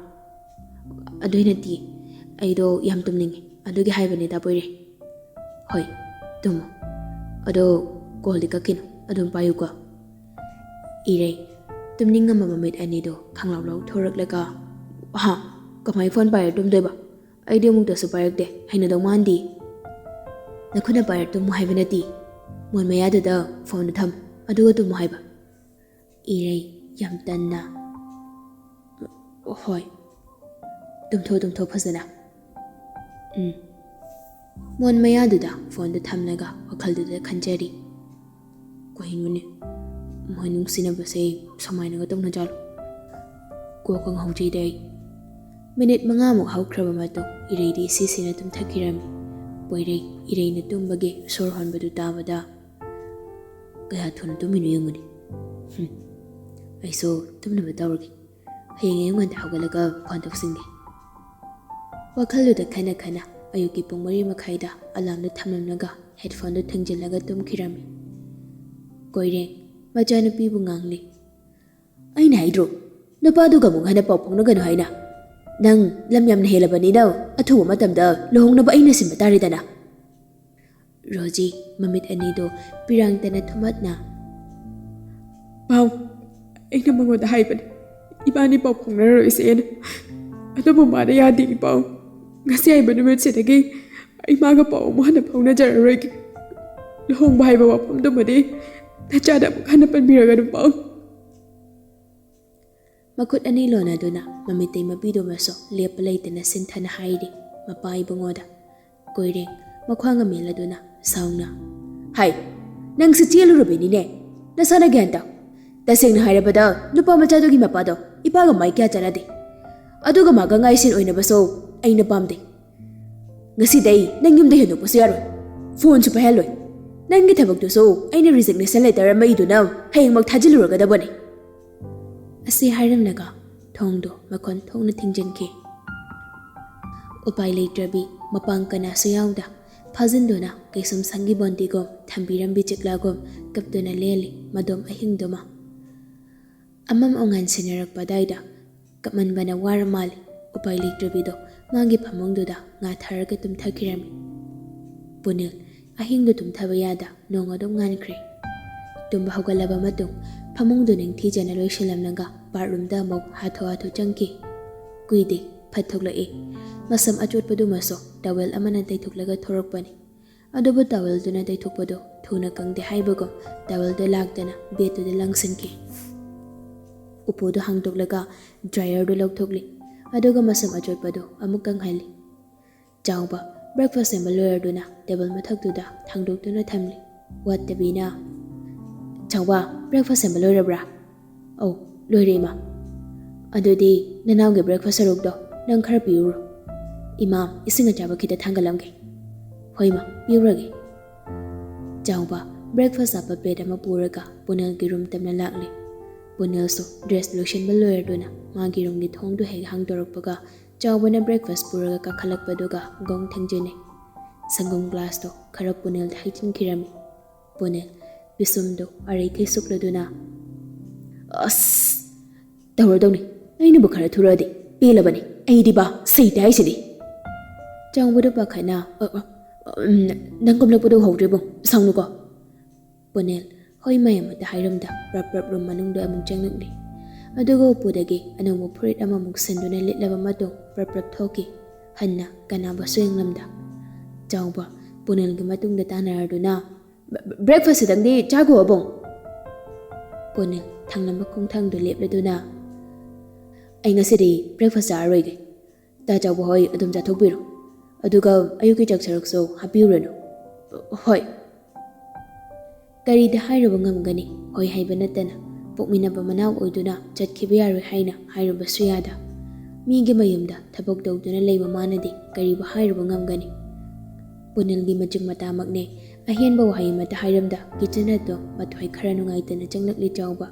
"ꯑꯗꯨꯏ ꯅꯠꯇꯦ, ꯑꯩꯗꯣ ꯌꯥꯝ ꯇꯨꯝꯅꯤꯡꯉꯦ, ꯑꯗꯨꯒꯤ ꯍꯥꯏꯕꯅꯦ, ꯗꯥ ꯄꯣꯏꯔꯦ꯫" "ꯍꯣꯏ, ꯇꯨꯝꯃꯣ꯫ ꯑꯗꯣ callꯗꯤ ꯀꯛꯈꯤꯅꯨ, ꯑꯗꯨꯝ ꯄꯥꯏꯌꯨꯀꯣ꯫" ꯏꯔꯩ ꯇꯨꯝꯅꯤꯡꯉꯝꯕ ꯃꯃꯤꯠ ꯑꯅꯤꯗꯣ ꯈꯪꯂꯥꯎ ꯂꯥꯎꯊꯣꯔꯛꯂꯒ, "ꯍꯥ? ꯀꯃꯥꯏ phone ꯄꯥꯏꯔ ꯇꯨꯝꯗꯣꯏꯕ? ꯑꯩꯗꯤ ꯑꯃꯨꯛꯇꯁꯨ ꯄꯥꯏꯔꯛꯇꯦ, ꯍꯩꯅꯗꯧ ꯃꯥꯟꯗꯦ꯫" "ꯅꯈꯨꯠꯅ ꯄꯥꯏꯔ ꯇꯨꯝꯃꯣ ꯍꯥꯏꯕ ꯅꯠꯇꯦ, ꯃꯣꯟ ꯃꯌꯥꯗꯨꯗ phoneꯗꯨ ꯊꯝꯃꯨ, ꯑꯗꯨꯒ ꯇꯨꯝꯃꯣ ꯍꯥꯏꯕ꯫" ꯏꯔꯩ ꯌꯥꯝ ꯇꯟꯅ, "ꯍꯣꯏ, ꯇꯨꯝꯊꯣꯛ, ꯇꯨꯝꯊꯣꯛ ꯐꯖꯅ꯫" ꯎꯝ꯫ ꯃꯣꯟ ꯃꯌꯥꯗꯨꯗ phoneꯗꯨ ꯊꯝꯂꯒ ꯋꯥꯈꯜꯗꯨꯗ ꯈꯟꯖꯔꯤ, "ꯀꯩꯅꯣꯅꯦ, ꯃꯣꯏ ꯅꯨꯡꯁꯤꯅꯕꯁꯦ ꯁꯨꯃꯥꯏꯅꯒ ꯇꯧꯅꯖꯥꯠꯂꯣ? ꯀꯣꯛꯀ ꯉꯥꯎꯖꯩꯗ ꯑꯩ꯫" ꯃꯤꯅꯤꯠ ꯃꯉꯥꯃꯨꯛ ꯍꯧꯈ꯭ꯔꯕ ꯃꯇꯨꯡ ꯏꯔꯩꯗꯤ ꯏꯁꯤꯁꯤꯅ ꯇꯨꯝꯊꯈꯤꯔꯝꯃꯤ꯫ ꯄꯣꯏꯔꯩ ꯏꯔꯩꯅ ꯇꯨꯝꯕꯒꯤ ꯁꯣꯔ ꯍꯣꯟꯕꯗꯨ ꯇꯥꯕꯗ, "ꯀꯌꯥ ꯊꯨꯅ ꯇꯨꯝꯃꯤꯅꯣ ꯌꯦꯡꯉꯨꯅꯦ꯫ ꯍꯨꯝ, ꯑꯩꯁꯨ ꯇꯨꯝꯅꯕ ꯇꯧꯔꯒꯦ꯫ ꯍꯌꯦꯡ ꯑꯌꯨꯛ ꯉꯟꯇꯥ ꯍꯧꯒꯠꯂꯒ ꯐꯣꯟ ꯇꯧꯁꯤꯟꯒꯦ"꯫ ꯋꯥꯈꯜꯗꯨꯗ ꯈꯟꯅ ꯈꯟꯅ ꯑꯌꯨꯛꯀꯤ ꯄꯨꯡ ꯃꯔꯤ ꯃꯈꯥꯏꯗ ꯑꯂꯥꯝꯗꯨ ꯊꯝꯂꯝꯂꯒ ꯍꯦꯗꯐꯣꯟꯗꯨ ꯊꯤꯡꯖꯤꯜꯂꯒ ꯇꯨꯝꯈꯤꯔꯝꯃꯤ꯫ ꯀꯣꯏꯔꯦꯡ ꯃꯆꯥꯅꯨꯄꯤꯕꯨ ꯉꯥꯡꯂꯤ꯫ "ꯑꯩꯅ ꯍꯥꯏꯗ꯭ꯔꯣ, ꯅꯨꯄꯥꯗꯨꯒ ꯑꯃꯨꯛ ꯍꯟꯅ ꯄꯥꯎ ꯐꯥꯎꯅꯒꯅꯨ ꯍꯥꯏꯅ? ꯅꯪ ꯂꯝ ꯌꯥꯝꯅ ꯍꯦꯜꯂꯕꯅꯤꯅ ꯑꯊꯨꯕ ꯃꯇꯝꯗ ꯂꯨꯍꯣꯡꯅꯕ ꯑꯩꯅ ꯁꯤꯟꯕ ꯇꯥꯔꯦꯗꯅ"꯫ ꯔꯣꯖꯤ ꯃꯃꯤꯠ ꯑꯅꯤꯗꯨ ꯄꯤꯔꯥꯡꯇꯅ ꯊꯨꯝꯍꯠꯅ, "ꯄꯥꯎ, ꯑꯩꯅ ꯃꯉꯣꯟꯗ ꯍꯥꯏꯕꯅꯤ, ꯏꯕꯥꯅꯤ ꯄꯥꯎ ꯐꯥꯎꯅꯔꯔꯣꯏꯁꯦꯅ꯫ ꯑꯗꯨꯕꯨ ꯃꯥꯅ ꯌꯥꯗꯦ, ꯄꯥꯎ꯫ ꯉꯁꯤ ꯍꯥꯏꯕ ꯅꯨꯃꯤꯠꯁꯤꯗꯒꯤ ꯑꯩ ꯃꯥꯒ ꯄꯥꯎ ꯑꯃꯨꯛ ꯍꯟꯅ ꯐꯥꯎꯅꯖꯔꯔꯣꯏꯒꯦ꯫ ꯂꯨꯍꯣꯡꯕ ꯍꯥꯏꯕ ꯋꯥꯐꯝꯗꯨꯃꯗꯤ ꯅꯆꯥꯗ ꯑꯃꯨꯛ ꯍꯟꯅ ꯄꯟꯕꯤꯔꯒꯅꯨ, ꯄꯥꯎ"꯫ ꯃꯈꯨꯠ ꯑꯅꯤ ꯂꯣꯟꯅꯗꯨꯅ ꯃꯃꯤꯇꯩ ꯃꯄꯤꯗꯨꯃꯁꯨ ꯂꯦꯞꯄ ꯂꯩꯇꯅ ꯁꯤꯟꯊꯅ ꯍꯥꯏꯔꯤ ꯃꯄꯥ ꯏꯕꯨꯡꯉꯣꯗ꯫ ꯀꯣꯏꯔꯦꯡ ꯃꯈ꯭ꯋꯥꯡ ꯑꯃ ꯃꯦꯜꯂꯗꯨꯅ ꯁꯥꯎꯅ, "ꯍꯥꯏ, ꯅꯪꯁꯦ ꯆꯦꯜꯂꯨꯔꯕꯅꯤꯅꯦ꯫ ꯅꯁꯥꯅ ꯒ꯭ꯌꯥꯟ ꯇꯥꯎ꯫ ꯇꯁꯦꯡꯅ ꯍꯥꯏꯔꯕꯗ ꯅꯨꯄꯥ ꯃꯆꯥꯗꯨꯒꯤ ꯃꯄꯥꯗꯣ ꯏꯄꯥꯒ ꯃꯥꯏ ꯀꯌꯥ ꯆꯥꯟꯅꯗꯦ꯫ ꯑꯗꯨꯒ ꯃꯥꯒ ꯉꯥꯏꯁꯦꯟ ꯑꯣꯏꯅꯕꯁꯨ ꯑꯩꯅ ꯄꯥꯝꯗꯦ꯫ ꯉꯁꯤꯗꯩ ꯅꯪ ꯌꯨꯝꯗ ꯍꯦꯟꯗꯣꯛꯄꯁꯨ ꯌꯥꯔꯣꯏ꯫ ꯐꯣꯟꯁꯨ ꯄꯥꯏꯍꯜꯂꯣꯏ꯫ ꯅꯪꯒꯤ ꯊꯕꯛꯇꯨꯁꯨ ꯑꯩꯅ resignation letter ꯑꯃ ꯏꯗꯨꯅ ꯍꯌꯦꯡꯃꯛ ꯊꯥꯖꯤꯜꯂꯨꯔꯒꯗꯕꯅꯤ"꯫ ꯑꯁꯤ ꯍꯥꯏꯔꯝꯂꯒ ꯊꯣꯡꯗꯣ ꯃꯈꯣꯟ ꯊꯣꯛꯅ ꯊꯤꯡꯖꯤꯟꯈꯤ꯫ ꯎꯄꯥꯏ ꯂꯩꯇ꯭ꯔꯕꯤ ꯃꯄꯥꯡ ꯀꯅꯥꯁꯨ ꯌꯥꯎꯗ ꯐꯥꯖꯤꯟꯗꯨꯅ ꯀꯩꯁꯨꯝ ꯁꯪꯒꯤ ꯕꯣꯟꯗꯤꯒꯨꯝ ꯊꯝꯕꯤꯔꯝꯕꯤ ꯆꯤꯛꯂꯥꯒꯨꯝ ꯀꯞꯇꯨꯅ ꯂꯦꯜꯂꯤ ꯃꯗꯣꯝ ꯑꯍꯤꯡꯗꯨꯃ꯫ ꯑꯃꯝ ꯑꯉꯥꯟ ꯁꯤꯟꯅꯔꯛꯄ ꯑꯗꯥꯏꯗ ꯀꯞꯃꯟꯕꯅ ꯋꯥꯔ ꯃꯥꯜꯂꯤ ꯎꯄꯥꯏ ꯂꯩꯇ꯭ꯔꯕꯤꯗꯣ ꯃꯥꯒꯤ ꯐꯃꯨꯡꯗꯨꯗ ꯉꯥ ꯊꯥꯔꯒ ꯇꯨꯝꯊꯈꯤꯔꯝꯃꯤ꯫ ꯄꯨꯅꯤꯜ ꯑꯍꯤꯡꯗꯨ ꯇꯨꯝꯊꯕ ꯌꯥꯗ ꯅꯣꯡ ꯑꯗꯨꯝ ꯉꯥꯟꯈ꯭ꯔꯦ꯫ ꯇꯨꯝꯕ ꯍꯧꯒꯠꯂꯕ ꯃꯇꯨꯡ ꯐꯃꯨꯡꯗꯨ ꯅꯤꯡꯊꯤꯖꯅ ꯂꯣꯏꯁꯤꯜꯂꯝꯂꯒ bathroomꯗ ꯑꯃꯨꯛ ꯍꯥꯊꯨ ꯍꯥꯊꯨ ꯆꯪꯈꯤ꯫ ꯀꯨꯏꯗꯦ ꯐꯠ ꯊꯣꯛꯂꯛꯏ꯫ ꯃꯁꯝ ꯑꯆꯣꯠꯄꯗꯨꯃꯁꯨ towel ꯑꯃꯅ ꯇꯩꯊꯣꯛꯂꯒ ꯊꯣꯔꯛꯄꯅꯤ꯫ ꯑꯗꯨꯕꯨ towelꯗꯨꯅ ꯇꯩꯊꯣꯛꯄꯗꯨ ꯊꯨꯅ ꯀꯪꯗꯦ ꯍꯥꯏꯕꯒꯨꯝ towelꯗꯨ ꯂꯥꯛꯇꯅ bedꯇꯨꯗ ꯂꯪꯁꯤꯟꯈꯤ꯫ ꯎꯄꯨꯗꯨ ꯍꯥꯡꯗꯣꯛꯂꯒ dryerꯗꯨ ꯂꯧꯊꯣꯛꯂꯤ꯫ ꯑꯗꯨꯒ ꯃꯁꯝ ꯑꯆꯣꯠꯄꯗꯨ ꯑꯃꯨꯛ ꯀꯪꯍꯜꯂꯤ꯫ ꯆꯥꯎꯕ breakfast ꯁꯦꯝꯕ ꯂꯣꯏꯔꯗꯨꯅ table ꯃꯊꯛꯇꯨꯗ ꯊꯥꯡꯗꯣꯛꯇꯨꯅ ꯊꯝꯂꯤ꯫ ꯋꯥꯠꯇꯕꯤꯅ, "ꯆꯥꯎꯕ, breakfast ꯁꯦꯝꯕ ꯂꯣꯏꯔꯕ꯭ꯔꯥ?" "ꯑꯧ, ꯂꯣꯏꯔꯦ, ꯏꯃꯥ"꯫ "ꯑꯗꯨꯗꯤ ꯅꯅꯥꯎꯒꯤ breakfast ꯁꯔꯨꯛꯇꯣ "ꯅꯪ ꯈꯔ ꯄꯤꯔꯨꯔꯣ꯫ ꯏꯃꯥ, ꯏꯁꯤꯡ ꯑꯆꯥꯕ ꯈꯤꯇ ꯊꯥꯡꯒꯠꯂꯝꯒꯦ꯫" "ꯍꯣꯏ ꯃꯥ, ꯄꯤꯔꯨꯔꯒꯦ꯫" ꯆꯥꯎꯕ breakfast ꯍꯥꯞꯄ plate ꯑꯃ ꯄꯨꯔꯒ ꯄꯨꯅꯦꯜꯒꯤ room ꯇꯝꯅ ꯂꯥꯛꯂꯦ꯫ ꯄꯨꯅꯦꯜꯁꯨ dress ꯂꯣꯏꯁꯤꯟꯕ ꯂꯣꯏꯔꯗꯨꯅ ꯃꯥꯒꯤ roomꯒꯤ ꯊꯣꯡꯗꯨ ꯍꯦꯛ ꯍꯥꯡꯗꯣꯔꯛꯄꯒ ꯆꯥꯎꯕꯅ breakfast ꯄꯨꯔꯒ ꯀꯥꯈꯠꯂꯛꯄꯗꯨꯒ ꯒꯣꯡ ꯊꯦꯡꯖꯤꯟꯅꯩ꯫ ꯁꯪꯒꯣꯝ glassꯇꯣ ꯈꯔ ꯄꯨꯅꯦꯜꯗ ꯍꯩꯖꯤꯟꯈꯤꯔꯝꯃꯤ꯫ ꯄꯨꯅꯦꯜ ꯄꯤꯁꯨꯝꯗꯨ ꯑꯔꯩꯈꯩ ꯁꯨꯛꯂꯗꯨꯅ, "ꯑꯁ, ꯇꯧꯔꯗꯧꯅꯤ꯫ ꯑꯩꯅꯕꯨ ꯈꯔ ꯊꯨꯔꯛꯑꯗꯤ ꯄꯦꯜꯂꯕꯅꯤ꯫ ꯑꯩꯗꯤ ꯕꯥ, ꯁꯩꯇ ꯍꯥꯏꯁꯤꯗꯤ꯫" ꯆꯥꯎꯕꯗꯨ ꯄꯥꯈꯠꯅ, "ꯑ, ꯑ, ꯎꯝ, ꯅꯪ ꯀꯨꯝꯂꯛꯄꯗꯨ ꯎꯍꯧꯗ꯭ꯔꯦ ꯏꯕꯨꯡ, ꯁꯥꯎꯅꯨꯀꯣ꯫" ꯄꯨꯅꯦꯜ ꯍꯣꯏ ꯃꯌꯥꯝ ꯑꯃꯇ ꯍꯥꯏꯔꯝꯗ ꯄ꯭ꯔꯞ ꯄ꯭ꯔꯞ room ꯃꯅꯨꯡꯗ ꯑꯃꯨꯛ ꯆꯪꯂꯛꯂꯦ꯫ ꯑꯗꯨꯒ ꯎꯄꯨꯗꯒꯤ ꯑꯅꯧꯕ ꯐꯨꯔꯤꯠ ꯑꯃꯃꯨꯛ ꯁꯤꯟꯗꯨꯅ ꯂꯤꯠꯂꯕ ꯃꯇꯨꯡ ꯄ꯭ꯔꯞ ꯄ꯭ꯔꯞ ꯊꯣꯛꯈꯤ꯫ ꯍꯟꯅ ꯀꯅꯥꯕꯨꯁꯨ ꯌꯦꯡꯂꯝꯗ꯫ ꯆꯥꯎꯕ ꯄꯨꯅꯦꯜꯒꯤ ꯃꯇꯨꯡꯗ ꯇꯥꯟꯅꯔꯗꯨꯅ, "ꯕ-, ꯕ-, breakfast ꯈꯤꯇꯪꯗꯤ ꯆꯥꯈꯣ ꯑꯕꯨꯡ꯫" ꯄꯨꯅꯦꯜ ꯊꯪꯂꯝꯕ ꯈꯣꯡꯊꯥꯡꯗꯨ ꯂꯦꯞꯂꯗꯨꯅ, "ꯑꯩ ꯉꯁꯤꯗꯤ breakfast ꯆꯥꯔꯔꯣꯏꯒꯦ꯫ ꯇꯥ ꯆꯥꯎꯕ ꯍꯣꯏ ꯑꯗꯨꯝ ꯆꯥꯊꯣꯛꯄꯤꯔꯣ꯫ ꯑꯗꯨꯒ ꯑꯌꯨꯛꯀꯤ ꯆꯥꯛ ꯁꯔꯨꯛꯁꯨ ꯍꯥꯞꯄꯤꯔꯨꯔꯅꯨ꯫" "ꯍꯣꯏ꯫" ꯀꯔꯤꯗ ꯍꯥꯏꯔꯨꯕ ꯉꯝꯒꯅꯤ? ꯍꯣꯏ ꯍꯥꯏꯕ ꯅꯠꯇꯅ ꯄꯣꯛꯃꯤꯟꯅꯕ ꯃꯅꯥꯎ ꯑꯣꯏꯗꯨꯅ ꯆꯠꯈꯤꯕ ꯌꯥꯔꯣꯏ ꯍꯥꯏꯅ ꯍꯥꯏꯔꯨꯕꯁꯨ ꯌꯥꯗ꯫ ꯃꯤꯒꯤ ꯃꯌꯨꯝꯗ ꯊꯕꯛ ꯇꯧꯗꯨꯅ ꯂꯩꯕ ꯃꯥꯅꯗꯤ ꯀꯔꯤꯕꯨ ꯍꯥꯏꯔꯨꯕ ꯉꯝꯒꯅꯤ? ꯄꯨꯅꯦꯜꯒꯤ ꯃꯆꯤꯡ ꯃꯇꯥꯃꯛꯅꯦ꯫ ꯑꯍꯦꯟꯕ ꯋꯥꯍꯩ ꯑꯃꯠꯇ ꯍꯥꯏꯔꯝꯗ kitchen ꯑꯗꯨ ꯃꯊ꯭ꯋꯥꯏ ꯈꯔ ꯅꯨꯡꯉꯥꯏꯇꯅ ꯆꯪꯂꯛꯂꯤ ꯆꯥꯎꯕ꯫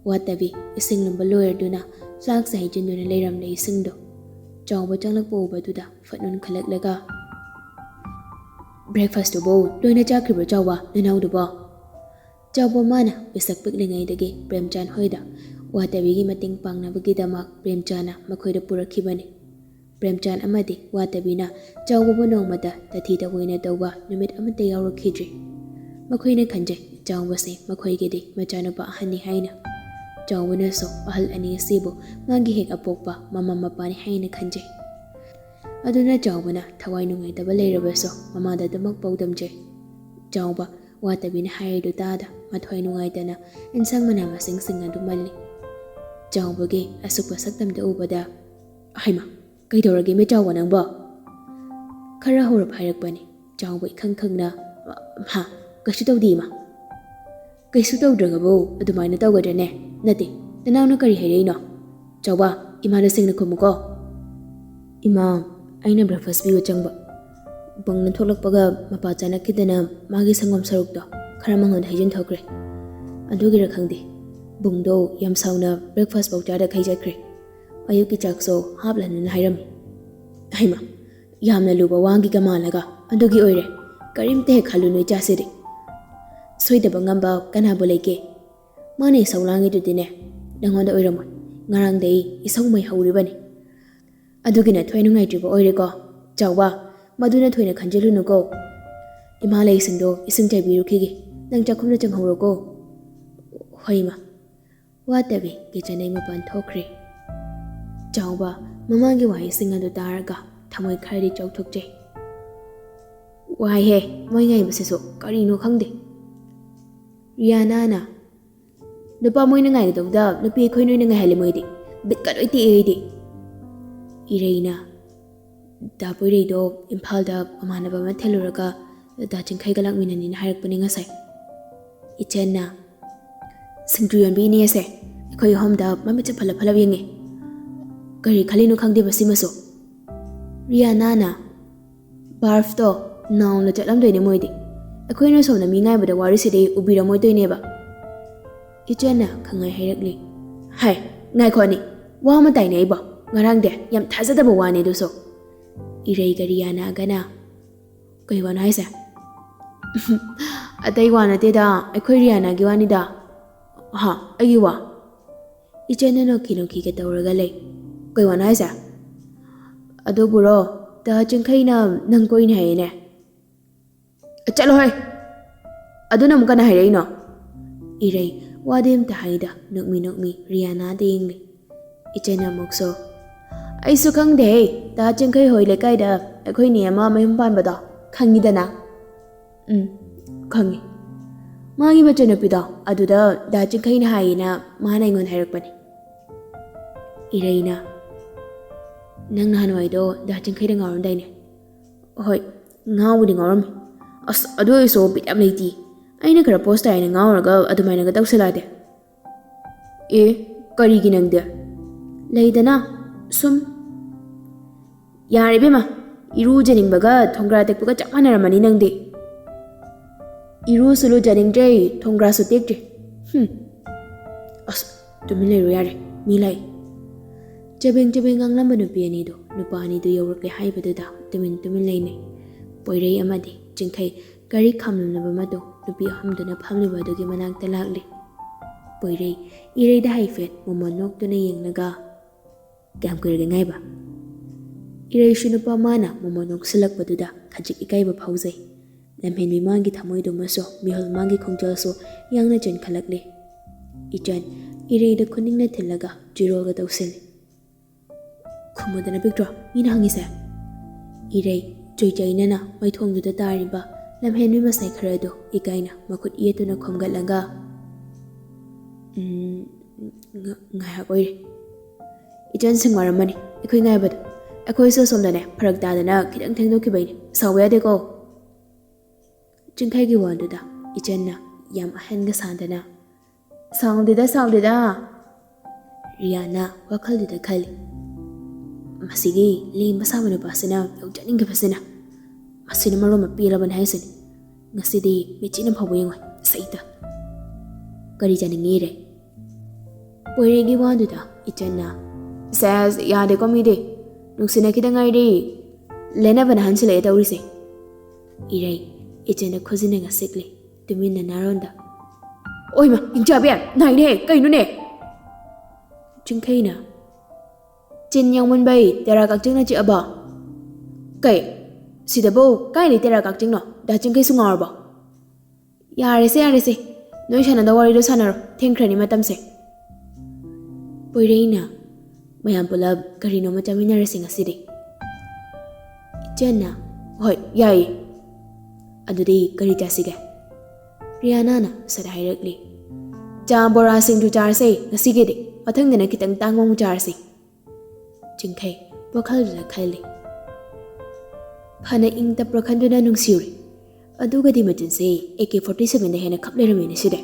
ꯋꯥꯇꯕꯤ ꯏꯁꯤꯡ ꯂꯨꯝꯕ ꯂꯣꯏꯔꯗꯨꯅ flask ꯍꯩꯖꯤꯟꯗꯨꯅ ꯂꯩꯔꯝꯂꯦ ꯏꯁꯤꯡꯗꯣ꯫ ꯆꯥꯎꯕ ꯆꯪꯂꯛꯄ ꯎꯕꯗꯨꯗ ꯐꯠ ꯅꯣꯟꯈꯠꯂꯛꯂꯒ, "Breakfastꯇꯨꯕꯨ ꯂꯣꯏꯅ ꯆꯥꯈ꯭ꯔꯤꯕ꯭ꯔꯣ ꯆꯥꯎꯕ, ꯅꯅꯥꯎꯗꯨꯕꯣ?" ꯆꯥꯎꯕ ꯃꯥꯅ ꯄꯤꯁꯛ ꯄꯤꯛꯂꯤꯉꯩꯗꯒꯤ ꯄ꯭ꯔꯦꯝꯆꯥꯟ ꯍꯣꯏꯗ ꯋꯥꯇꯕꯤꯒꯤ ꯃꯇꯦꯡ ꯄꯥꯡꯅꯕꯒꯤꯗꯃꯛ ꯄ꯭ꯔꯦꯝꯆꯥꯟꯅ ꯃꯈꯣꯏꯗ ꯄꯨꯔꯛꯈꯤꯕꯅꯤ꯫ ꯄ꯭ꯔꯦꯝꯆꯥꯟ ꯑꯃꯗꯤ ꯋꯥꯇꯕꯤꯅ ꯆꯥꯎꯕꯕꯨ ꯅꯣꯡꯃꯇ ꯇꯊꯤ ꯇꯑꯣꯏꯅ ꯇꯧꯕ ꯅꯨꯃꯤꯠ ꯑꯃꯠꯇ ꯌꯥꯎꯔꯛꯈꯤꯗ꯭ꯔꯤ꯫ ꯃꯈꯣꯏꯅ ꯈꯟꯖꯩ ꯆꯥꯎꯕꯁꯦ ꯃꯈꯣꯏꯒꯤꯗꯤ ꯃꯆꯥꯅꯨꯄꯥ ꯑꯍꯟꯅꯤ ꯍꯥꯏꯅ꯫ ꯆꯥꯎꯕꯅꯁꯨ ꯑꯍꯜ ꯑꯅꯤ ꯑꯁꯤꯕꯨ ꯃꯥꯒꯤ ꯍꯦꯛ ꯑꯄꯣꯛꯄ ꯃꯃꯥ ꯃꯄꯥꯅꯤ ꯍꯥꯏꯅ ꯈꯟꯖꯩ꯫ ꯑꯗꯨꯅ ꯆꯥꯎꯕꯅ ꯊꯋꯥꯏ ꯅꯨꯡꯉꯥꯏꯇꯕ ꯂꯩꯔꯕꯁꯨ ꯃꯃꯥꯗ ꯑꯗꯨꯃꯛ ꯄꯥꯎꯗꯝꯖꯩ꯫ ꯆꯥꯎꯕ ꯋꯥꯇꯕꯤꯅ ꯍꯥꯏꯔꯤꯗꯨ ꯇꯥꯗ ꯃꯊ꯭ꯋꯥꯏ ꯅꯨꯡꯉꯥꯏꯇꯅ ꯏꯟꯁꯥꯡ ꯃꯅꯥ ꯃꯁꯤꯡꯁꯤꯡ ꯑꯗꯨ ꯃꯜꯂꯤ꯫ ꯆꯥꯎꯕꯒꯤ ꯑꯁꯨꯛꯄ ꯁꯛꯇꯝꯗ ꯎꯕꯗ, "ꯍꯩꯃꯥ, ꯀꯩꯗꯧꯔꯒꯦ ꯃꯦ ꯆꯥꯎꯕ ꯅꯪꯕꯣ?" ꯈꯔ ꯍꯧꯔꯞ ꯍꯥꯏꯔꯛꯄꯅꯤ꯫ ꯆꯥꯎꯕ ꯏꯈꯪ ꯈꯪꯅ, "ꯍꯥ, ꯀꯩꯁꯨ ꯇꯧꯗꯦ ꯏꯃꯥ꯫" "ꯀꯩꯁꯨ ꯇꯧꯗ꯭ꯔꯒꯕꯨ ꯑꯗꯨꯃꯥꯏꯅ ꯇꯧꯒꯗ꯭ꯔꯅꯦ? ꯅꯠꯇꯦ, ꯅꯅꯥꯎꯅ ꯀꯔꯤ ꯍꯥꯏꯔꯛꯏꯅꯣ? ꯆꯥꯎꯕ, ꯏꯃꯥꯗ ꯁꯦꯡꯅ ꯈꯨꯝꯃꯨꯀꯣ꯫" ꯏꯃꯥ, ꯑꯩꯅ ꯕ꯭ꯔꯦꯛꯐꯥꯁ ꯄꯤꯕ ꯆꯪꯕ꯫ ꯕꯨꯡꯅ ꯊꯣꯛꯂꯛꯄꯒ ꯃꯄꯥ ꯆꯥꯅꯈꯤꯗꯅ ꯃꯥꯒꯤ ꯁꯪꯒꯣꯝ ꯁꯔꯨꯛꯇꯣ ꯈꯔ ꯃꯉꯣꯟꯗ ꯍꯩꯖꯤꯟꯊꯣꯛꯈ꯭ꯔꯦ꯫ ꯑꯗꯨꯒꯤꯔ ꯈꯪꯗꯦ, ꯕꯨꯡꯗꯣ ꯌꯥꯝ ꯁꯥꯎꯅ ꯕ꯭ꯔꯦꯛꯐꯥꯁ ꯐꯥꯎ ꯆꯥꯗꯈꯩ ꯆꯠꯈ꯭ꯔꯦ꯫ ꯑꯌꯨꯛꯀꯤ ꯆꯥꯛꯁꯨ ꯍꯥꯞꯂꯅꯨꯅ ꯍꯥꯏꯔꯝꯃꯤ꯫ ꯍꯩꯃꯥ, ꯌꯥꯝꯅ ꯂꯨꯕ ꯋꯥꯒꯤꯒ ꯃꯥꯜꯂꯒ ꯑꯗꯨꯒꯤ ꯑꯣꯏꯔꯦ꯫ ꯀꯔꯤꯝꯇ ꯍꯦꯛ ꯈꯜꯂꯨꯅꯨ ꯏꯆꯥꯁꯤꯗꯤ꯫ ꯁꯣꯏꯗꯕ ꯉꯝꯕ ꯀꯅꯥꯕꯨ ꯂꯩꯒꯦ? ꯃꯥꯅ ꯏꯁꯧ ꯂꯥꯡꯉꯤꯗꯨꯗꯤꯅꯦ, ꯅꯪꯉꯣꯟꯗ ꯑꯣꯏꯔꯝꯃꯣꯏ꯫ ꯉꯔꯥꯡꯗꯩ ꯏꯁꯧ ꯃꯩ ꯍꯧꯔꯤꯕꯅꯤ꯫ ꯑꯗꯨꯒꯤꯅ ꯊꯣꯏ ꯅꯨꯡꯉꯥꯏꯇ꯭ꯔꯤꯕ ꯑꯣꯏꯔꯦꯀꯣ? ꯆꯥꯎꯕ, ꯃꯗꯨꯅ ꯊꯣꯏꯅ ꯈꯟꯖꯤꯜꯂꯨꯅꯨꯀꯣ꯫ ꯏꯃꯥ ꯂꯩꯁꯤꯡꯗꯣ ꯏꯁꯤꯡ ꯆꯥꯏꯕꯤꯔꯨꯈꯤꯒꯦ꯫ ꯅꯪ ꯆꯥꯛꯈꯨꯝꯗ ꯆꯪꯍꯧꯔꯣꯀꯣ꯫ ꯍꯣꯏ ꯏꯃꯥ꯫ ꯋꯥꯠꯇꯕꯤ ꯀꯤꯆꯟꯗꯩ ꯃꯄꯥꯟ ꯊꯣꯛꯈ꯭ꯔꯦ꯫ ꯆꯥꯎꯕ ꯃꯃꯥꯒꯤ ꯋꯥꯍꯩꯁꯤꯡ ꯑꯗꯨ ꯇꯥꯔꯒ ꯊꯃꯣꯏ ꯈꯔꯗꯤ ꯆꯥꯎꯊꯣꯛꯆꯩ꯫ ꯋꯥꯏꯍꯦ, ꯃꯣꯏ ꯉꯥꯏꯕꯁꯤꯁꯨ ꯀꯔꯤꯅꯣ ꯈꯪꯗꯦ꯫ ꯔꯤꯌꯥꯅꯥꯅ, "ꯅꯨꯄꯥ ꯃꯣꯏꯅ ꯉꯥꯏꯒꯗꯧꯕꯗ ꯅꯨꯄꯤ ꯑꯩꯈꯣꯏ ꯅꯣꯏꯅ ꯉꯥꯏꯍꯜꯂꯤ ꯃꯣꯏꯗꯤ꯫ ꯕꯤꯠꯀ ꯂꯣꯏ ꯇꯦꯛꯑꯦ ꯑꯩꯗꯤ"꯫ ꯏꯔꯩꯅ, "ꯗꯥ ꯄꯣꯏꯔꯩꯗꯣ ꯏꯝꯐꯥꯜꯗ ꯃꯃꯥꯟꯅꯕ ꯑꯃ ꯊꯤꯜꯂꯨꯔꯒ ꯗꯥ ꯆꯤꯡꯈꯩꯒ ꯂꯥꯛꯃꯤꯟꯅꯅꯤꯅ ꯍꯥꯏꯔꯛꯄꯅꯤ ꯉꯁꯥꯏ"꯫ ꯏꯆꯟꯅ, "ꯁꯤꯡꯖꯨ ꯌꯣꯟꯕꯤ ꯏꯅꯦꯁꯦ ꯑꯩꯈꯣꯏ ꯑꯍꯨꯝꯗ ꯃꯃꯤꯠꯁꯦ ꯐꯠꯂꯞ ꯐꯠꯂꯞ ꯌꯦꯡꯉꯦ꯫ ꯀꯔꯤ ꯈꯜꯂꯤꯅꯣ ꯈꯪꯗꯦꯕ ꯁꯤꯃꯁꯨ"꯫ ꯔꯤꯌꯥꯅꯥꯅ, "ꯕꯥꯔꯐꯇꯣ ꯅꯥꯎꯅ ꯆꯠꯂꯝꯗꯣꯏꯅꯦ ꯃꯣꯏꯗꯤ꯫ ꯑꯩꯈꯣꯏꯅ ꯁꯣꯝꯗ ꯃꯤ ꯉꯥꯏꯕꯗ ꯋꯥꯔꯤꯁꯤꯗꯤ ꯎꯕꯤꯔꯝꯃꯣꯏꯗꯣꯏꯅꯦꯕ"꯫ ꯏꯆꯟꯅ ꯈꯪꯉꯥꯏ ꯍꯥꯏꯔꯛꯂꯤ꯫ "ꯍꯥꯏ, ꯉꯥꯏꯈꯣ ꯑꯅꯤ, ꯋꯥ ꯑꯃ ꯇꯥꯏꯅꯦ ꯑꯩꯕꯣ꯫ ꯉꯔꯥꯡꯗꯤ ꯌꯥꯝ ꯊꯥꯖꯗꯕ ꯋꯥꯅꯦ ꯑꯗꯨꯁꯨ"꯫ ꯏꯔꯩꯒ ꯔꯤꯌꯥꯅꯥꯒꯅ, "ꯀꯩ ꯋꯥꯅꯣ ꯍꯥꯏꯁꯦ?" "ꯑꯇꯩ ꯋꯥ ꯅꯠꯇꯦꯗ, ꯑꯩꯈꯣꯏ ꯔꯤꯌꯥꯅꯥꯒꯤ ꯋꯥꯅꯤꯗ"꯫ "ꯍꯥ, ꯑꯩꯒꯤ ꯋꯥ?" ꯏꯆꯟꯅ ꯅꯣꯛꯈꯤ ꯅꯣꯛꯈꯤꯒ ꯇꯧꯔꯒ ꯂꯩ꯫ "ꯀꯩ ꯋꯥꯅꯣ ꯍꯥꯏꯁꯦ?" "ꯑꯗꯨꯕꯨꯔꯣ, ꯗꯥ ꯆꯤꯡꯈꯩꯅ ꯅꯪ ꯀꯣꯏꯅꯤ ꯍꯥꯏꯌꯦꯅꯦ"꯫ "ꯆꯠꯂꯣꯍꯦ! ꯑꯗꯨꯅ ꯑꯃꯨꯛ ꯀꯅꯥ ꯍꯥꯏꯔꯛꯏꯅꯣ?" ꯏꯔꯩ ꯋꯥꯗꯤ ꯑꯝꯇ ꯍꯥꯏꯗ ꯅꯣꯛꯃꯤ ꯅꯣꯛꯃꯤ ꯔꯤꯌꯥꯅꯥꯗ ꯌꯦꯡꯂꯤ꯫ ꯏꯆꯟꯅ ꯑꯃꯨꯛꯁꯨ, "ꯑꯩꯁꯨ ꯈꯪꯗꯦꯍꯦ, ꯗꯥ ꯆꯤꯡꯈꯩ ꯍꯣꯏ ꯂꯩꯀꯥꯏꯗ ꯑꯩꯈꯣꯏ ꯅꯦ ꯑꯃ ꯃꯌꯨꯝ ꯄꯥꯟꯕꯗꯣ ꯈꯪꯉꯤꯗꯅ?" "ꯎꯝ, ꯈꯪꯉꯤ꯫ ꯃꯥꯒꯤ ꯃꯆꯟꯅꯨꯄꯤꯗꯣ ꯑꯗꯨꯗ ꯗꯥ ꯆꯤꯡꯈꯩꯅ ꯍꯥꯏꯌꯦꯅ ꯃꯥꯅ ꯑꯩꯉꯣꯟꯗ ꯍꯥꯏꯔꯛꯄꯅꯤ"꯫ ꯏꯔꯩꯅ, "ꯅꯪ ꯅꯍꯥꯟꯋꯥꯏꯗꯣ ꯗꯥ ꯆꯤꯡꯈꯩꯗ ꯉꯥꯎꯔꯝꯗꯥꯏꯅꯦ?" "ꯍꯣꯏ, ꯉꯥꯎꯕꯨꯗꯤ ꯉꯥꯎꯔꯝꯃꯤ꯫ ꯑꯁ, ꯑꯗꯨ ꯑꯣꯏꯔꯁꯨ ꯕꯤꯠ ꯌꯥꯝ ꯂꯩꯇꯦ꯫ ꯑꯩꯅ ꯈꯔ ꯄꯣꯁ ꯇꯥꯏꯅ ꯉꯥꯎꯔꯒ ꯑꯗꯨꯃꯥꯏꯅꯒ ꯇꯧꯁꯜꯂꯛꯑꯗꯤ"꯫ "ꯑꯦ, ꯀꯔꯤꯒꯤ ꯅꯪꯗꯤ?" "ꯂꯩꯗꯅ, ꯁꯨꯝ"꯫ "ꯌꯥꯔꯦ ꯏꯕꯦꯝꯃ, ꯏꯔꯨꯖꯅꯤꯡꯕꯒ ꯊꯣꯡꯒ꯭ꯔꯥ ꯇꯦꯛꯄꯒ ꯆꯞ ꯃꯥꯟꯅꯔꯝꯃꯅꯤ ꯅꯪꯗꯤ꯫ ꯏꯔꯨꯁꯨ ꯂꯨꯖꯅꯤꯡꯗ꯭ꯔꯦ, ꯊꯣꯡꯒ꯭ꯔꯥꯁꯨ ꯇꯦꯛꯇ꯭ꯔꯦ꯫ ꯍꯨꯝ꯫ ꯑꯁ, ꯇꯨꯃꯤꯟ ꯂꯩꯔꯣ ꯌꯥꯔꯦ, ꯃꯤ ꯂꯥꯛꯏ꯫" ꯆꯕꯦꯡ ꯆꯕꯦꯡ ꯉꯥꯡꯂꯝꯕ ꯅꯨꯄꯤ ꯑꯅꯤꯗꯨ, ꯅꯨꯄꯥ ꯑꯅꯤꯗꯨ ꯌꯧꯔꯛꯂꯦ ꯍꯥꯏꯕꯗꯨꯗ ꯇꯨꯃꯤꯟ ꯇꯨꯃꯤꯟ ꯂꯩꯅꯩ꯫ ꯄꯣꯏꯔꯩ ꯑꯃꯗꯤ ꯆꯤꯡꯈꯩ ꯒꯥꯔꯤ ꯈꯥꯝꯂꯝꯂꯕ ꯃꯇꯨꯡ ꯅꯨꯄꯤ ꯑꯍꯨꯝꯗꯨꯅ ꯐꯝꯂꯤꯕ ꯑꯗꯨꯒꯤ ꯃꯅꯥꯛꯇ ꯂꯥꯛꯂꯦ꯫ ꯄꯣꯏꯔꯩ ꯏꯔꯩꯗ ꯍꯥꯏꯐꯦꯠ ꯃꯣꯃꯣꯟ ꯅꯣꯛꯇꯨꯅ ꯌꯦꯡꯂꯒ, "ꯀꯌꯥꯝ ꯀꯨꯏꯔꯒꯦ ꯉꯥꯏꯕ?" ꯏꯔꯩꯁꯨ ꯅꯨꯄꯥ ꯃꯥꯅ ꯃꯣꯃꯣꯟ ꯅꯣꯛꯁꯤꯜꯂꯛꯄꯗꯨꯗ ꯈꯖꯤꯛ ꯏꯀꯥꯏꯕ ꯐꯥꯎꯖꯩ꯫ ꯂꯝꯍꯦꯟꯕꯤ ꯃꯥꯒꯤ ꯊꯃꯣꯏꯗꯨꯃꯁꯨ, ꯃꯤꯍꯨꯜ ꯃꯥꯒꯤ ꯈꯣꯡꯖꯦꯜꯁꯨ ꯌꯥꯡꯅ ꯆꯦꯟꯈꯠꯂꯛꯂꯦ꯫ ꯏꯆꯟ ꯏꯔꯩꯗ ꯈꯨꯅꯤꯡꯅ ꯊꯤꯜꯂꯒ ꯆꯤꯔꯣꯜꯒ ꯇꯧꯁꯤꯜꯂꯤ꯫ "ꯈꯨꯝꯃꯨꯗꯅ ꯄꯤꯛꯇ꯭ꯔꯣ ꯃꯤꯅ ꯍꯪꯉꯤꯁꯦ?" ꯏꯔꯩ ꯆꯨꯏꯆꯩꯅꯅ ꯃꯩꯊꯣꯡꯗꯨꯗ ꯇꯥꯔꯤꯕ ꯂꯝꯍꯦꯟꯕꯤ ꯃꯁꯥꯏ ꯈꯔꯗꯨ ꯏꯀꯥꯏꯅ ꯃꯈꯨꯠ ꯌꯦꯠꯇꯨꯅ ꯈꯣꯝꯒꯠꯂꯒ, "ꯎꯝ, ꯉ-, ꯉꯥꯏꯍꯥꯛ ꯑꯣꯏꯔꯦ꯫ ꯏꯆꯟꯁꯤꯡ ꯋꯥꯔꯝꯃꯅꯤ ꯑꯩꯈꯣꯏ ꯉꯥꯏꯕꯗ꯫ ꯑꯩꯈꯣꯏꯁꯨ ꯑꯁꯣꯝꯗꯅꯦ ꯐꯔꯛ ꯇꯥꯗꯅ ꯈꯤꯇꯪ ꯊꯦꯡꯗꯣꯛꯈꯤꯕꯩꯅꯦ꯫ ꯁꯥꯎꯕ ꯌꯥꯗꯦꯀꯣ꯫" ꯆꯤꯡꯈꯩꯒꯤ ꯋꯥꯗꯨꯗ ꯏꯆꯟꯅ ꯌꯥꯝ ꯑꯍꯟꯒ ꯁꯥꯗꯅ, "ꯁꯥꯎꯗꯦꯗ, ꯁꯥꯎꯗꯦꯗ꯫ ꯔꯤꯌꯥꯅ ꯋꯥꯈꯜꯗꯨꯗ ꯈꯜꯂꯤ꯫ "ꯃꯁꯤꯒꯤ ꯂꯦꯝꯕ ꯁꯥꯕ ꯅꯨꯄꯥꯁꯤꯅ ꯌꯧꯖꯅꯤꯡꯈꯤꯕꯁꯤꯅ꯫ ꯃꯁꯤꯅ ꯃꯔꯣꯟ ꯑꯃ ꯄꯦꯜꯂꯕꯅꯤ ꯍꯥꯏꯁꯤꯅꯤ꯫ ꯉꯁꯤꯗꯤ ꯃꯤꯠꯆꯤꯅ ꯐꯥꯎꯕ ꯌꯦꯡꯉꯣꯏ, ꯁꯩꯇ꯫" "ꯀꯔꯤ ꯆꯥꯅꯤꯡꯉꯤꯔꯦ?" ꯄꯣꯏꯔꯩꯒꯤ ꯋꯥꯗꯨꯗ ꯏꯆꯟꯅ, "ꯁꯦꯁ, ꯌꯥꯗꯦꯀꯣ ꯃꯤꯗꯤ꯫ ꯅꯨꯡꯁꯤꯅ ꯈꯤꯇꯪ ꯉꯥꯏꯔꯤ꯫ ꯂꯦꯟꯅꯕꯅ ꯍꯟꯁꯤꯜꯂꯛꯑꯦ ꯇꯧꯔꯤꯁꯦ꯫" ꯏꯔꯩ ꯏꯆꯟꯅ ꯈꯨꯖꯤꯟꯅ ꯉꯁꯤꯛꯂꯤ꯫ ꯇꯨꯃꯤꯟꯅ ꯅꯥꯔꯣꯟꯗ, "ꯑꯣꯏꯃ, ꯏꯟꯆꯥꯕꯤ, ꯅꯥꯏꯅꯦ, ꯀꯩꯅꯣꯅꯦ?" ꯆꯤꯡꯈꯩꯅ, "ꯆꯤꯟ ꯌꯥꯡꯃꯟꯕꯩ ꯇꯦꯔꯥ ꯀꯛꯆꯤꯡꯅ ꯆꯤꯛꯑꯕꯣ?" "ꯀꯩ? ꯁꯤꯗꯕꯨ ꯀꯥꯏꯗꯩ ꯇꯦꯔꯥ ꯀꯛꯆꯤꯡꯅꯣ? ꯗꯥ ꯆꯤꯡꯈꯩꯁꯨ ꯉꯥꯎꯔꯕꯣ?" "ꯌꯥꯔꯦꯁꯦ, ꯌꯥꯔꯦꯁꯦ꯫ ꯅꯣꯏ ꯁꯥꯟꯅꯗꯧ ꯋꯥꯔꯤꯗꯣ ꯁꯥꯟꯅꯔꯣ꯫ ꯊꯦꯡꯈ꯭ꯔꯅꯤ ꯃꯇꯝꯁꯦ꯫" ꯄꯣꯏꯔꯩꯅ, "ꯃꯌꯥꯝ ꯄꯨꯂꯞ ꯀꯔꯤꯅꯣꯃ ꯆꯥꯃꯤꯟꯅꯔꯁꯤ ꯉꯁꯤꯗꯤ꯫" ꯏꯆꯟꯅ, "ꯍꯣꯏ, ꯌꯥꯏꯌꯦ꯫ ꯑꯗꯨꯗꯤ ꯀꯔꯤ ꯆꯥꯁꯤꯒꯦ?" ꯔꯤꯌꯥꯅꯥꯅ ꯁꯠ ꯍꯥꯏꯔꯛꯂꯤ, "ꯆꯥ, ꯕꯣꯔꯥ, ꯁꯤꯡꯖꯨ ꯆꯥꯔꯁꯦ ꯉꯁꯤꯒꯤꯗꯤ꯫ ꯃꯊꯪꯗꯅ ꯈꯤꯇꯪ ꯇꯥꯡꯕ ꯑꯃꯨꯛ ꯆꯥꯔꯁꯤ꯫" ꯆꯤꯡꯈꯩ ꯋꯥꯈꯜꯗꯨꯗ ꯈꯜꯂꯤ꯫ "ꯐꯅ ꯏꯪ ꯇꯞꯄ꯭ꯔꯥ ꯈꯟꯗꯨꯅ ꯅꯨꯡꯁꯤꯔꯨꯔꯦ꯫ ꯑꯗꯨꯒꯗꯤ ꯃꯆꯤꯟꯁꯦ ꯑꯦ ꯀꯦ ꯐꯣꯔꯇꯤ ꯁꯚꯦꯟꯗ ꯍꯦꯟꯅ ꯈꯞ ꯂꯩꯔꯝꯃꯦꯅꯦ ꯁꯤꯗꯤ꯫"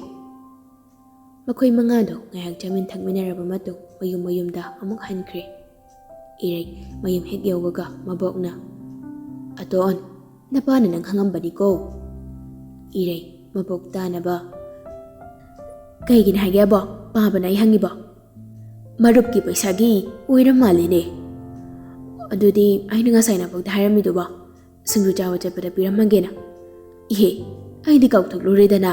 ꯃꯈꯣꯏ ꯃꯉꯥꯗꯣ ꯉꯥꯏꯍꯥꯛ ꯆꯥꯃꯤꯟ ꯊꯛꯃꯤꯟꯅꯔꯕ ꯃꯇꯨꯡ ꯃꯌꯨꯝ ꯃꯌꯨꯝꯗ ꯑꯃꯨꯛ ꯍꯟꯈ꯭ꯔꯦ꯫ ꯏꯔꯩ ꯃꯌꯨꯝ ꯍꯦꯛ ꯌꯧꯕꯒ ꯃꯕꯣꯛꯅ, "ꯑꯇꯣꯟ, ꯅꯄꯥꯅ ꯅꯪ ꯍꯪꯉꯝꯕꯅꯤꯀꯣ?" ꯏꯔꯩ ꯃꯕꯣꯛ ꯇꯥꯅꯕ, "ꯀꯩꯒꯤꯅꯣ ꯍꯥꯏꯒꯦ ꯑꯕꯣꯛ? ꯄꯥꯕꯅ ꯑꯩ ꯍꯪꯉꯤꯕꯣ? ꯃꯔꯨꯞꯀꯤ ꯄꯩꯁꯥꯒꯤ ꯑꯣꯏꯔ ꯃꯥꯜꯂꯦꯅꯦ꯫ ꯑꯗꯨꯗꯤ ꯑꯩꯅ ꯉꯁꯥꯏ ꯅꯕꯣꯛꯇ ꯍꯥꯏꯔꯝꯃꯤꯗꯨꯕꯣ, ꯁꯤꯡꯖꯨ ꯆꯥꯕ ꯆꯠꯄꯗ ꯄꯤꯔꯝꯃꯒꯦꯅ? ꯏꯍꯦ, ꯑꯩꯗꯤ ꯀꯥꯎꯊꯣꯛꯂꯨꯔꯦꯗꯅ꯫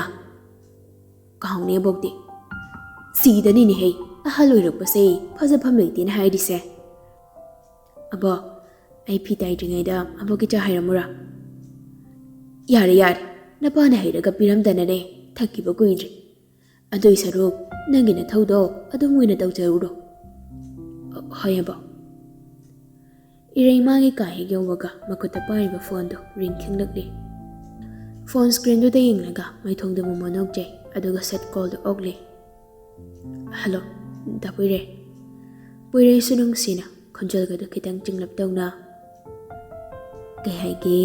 ꯀꯥꯎꯅꯤ ꯑꯕꯣꯛꯇꯤ꯫ ꯁꯤꯗꯅꯤꯅꯦꯍꯦ, ꯑꯍꯜ ꯑꯣꯏꯔꯛꯄꯁꯦ ꯐꯖꯐꯝ ꯂꯩꯇꯦꯅ ꯍꯥꯏꯔꯤꯁꯦ꯫ ꯑꯕꯣꯛ, ꯑꯩ ꯐꯤ ꯇꯥꯏꯗ꯭ꯔꯤꯉꯩꯗ ꯑꯕꯣꯛꯀꯤ ꯆꯥ ꯍꯩꯔꯝꯃꯨꯔꯥ?" "ꯌꯥꯔꯦ, ꯌꯥꯔꯦ, ꯅꯄꯥꯅ ꯍꯩꯔꯒ ꯄꯤꯔꯝꯗꯅꯅꯦ ꯊꯛꯈꯤꯕ ꯀꯨꯏꯗ꯭ꯔꯤ꯫ ꯑꯗꯨꯏ ꯁꯔꯨꯛ ꯅꯪꯒꯤ ꯅꯊꯧꯗꯣ ꯑꯗꯨꯝ ꯑꯣꯏꯅ ꯇꯧꯖꯔꯨꯔꯣ꯫" "ꯍꯣꯏ ꯑꯕꯣꯛ꯫" ꯏꯔꯩ ꯃꯥꯒꯤ ꯀꯥ ꯍꯦꯛ ꯌꯧꯕꯒ ꯃꯈꯨꯠꯇ ꯄꯥꯏꯔꯤꯕ ꯐꯣꯟꯗꯣ ꯔꯤꯡ ꯈꯤꯡꯂꯛꯂꯦ꯫ ꯐꯣꯟ ꯁ꯭ꯀ꯭ꯔꯤꯟꯗꯨꯗ ꯌꯦꯡꯂꯒ ꯃꯥꯏꯊꯣꯡꯗ ꯃꯣꯃꯣꯟ ꯅꯣꯛꯆꯩ, ꯑꯗꯨꯒ ꯁꯠ ꯀꯣꯜꯗꯨ ꯑꯣꯛꯂꯦ꯫ "ꯍꯜꯂꯣ, ꯗꯥ ꯄꯣꯏꯔꯩ꯫" ꯄꯣꯏꯔꯩꯁꯨ ꯅꯨꯡꯁꯤꯅ ꯈꯣꯟꯖꯦꯜꯒꯗꯨ ꯈꯤꯇꯪ ꯆꯤꯡꯂꯞ ꯇꯧꯅ, "ꯀꯩ ꯍꯥꯏꯒꯦ?